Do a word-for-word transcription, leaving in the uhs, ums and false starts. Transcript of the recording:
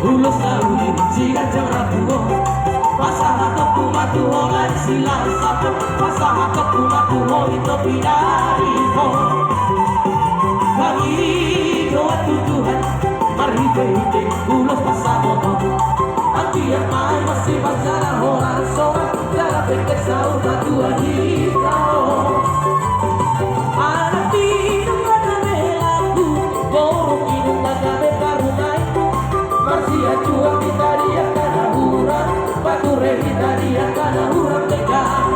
Ulos na uli siganjang rambu on, pasahatonku ma tu ho lae silas sapo, pasahatonku ma tu ho ito pinarihon. Pangidoan tu Tuhan marhitehite ulos pansamot on. Anggiat ma i masipasala holan songon jala pengke saur matua hita on. Anak inong na gabe lagu, boru inong na gabe parumaenmu, marsiajuang hita di angka na hurang, pature hita di angka na hurang denggan.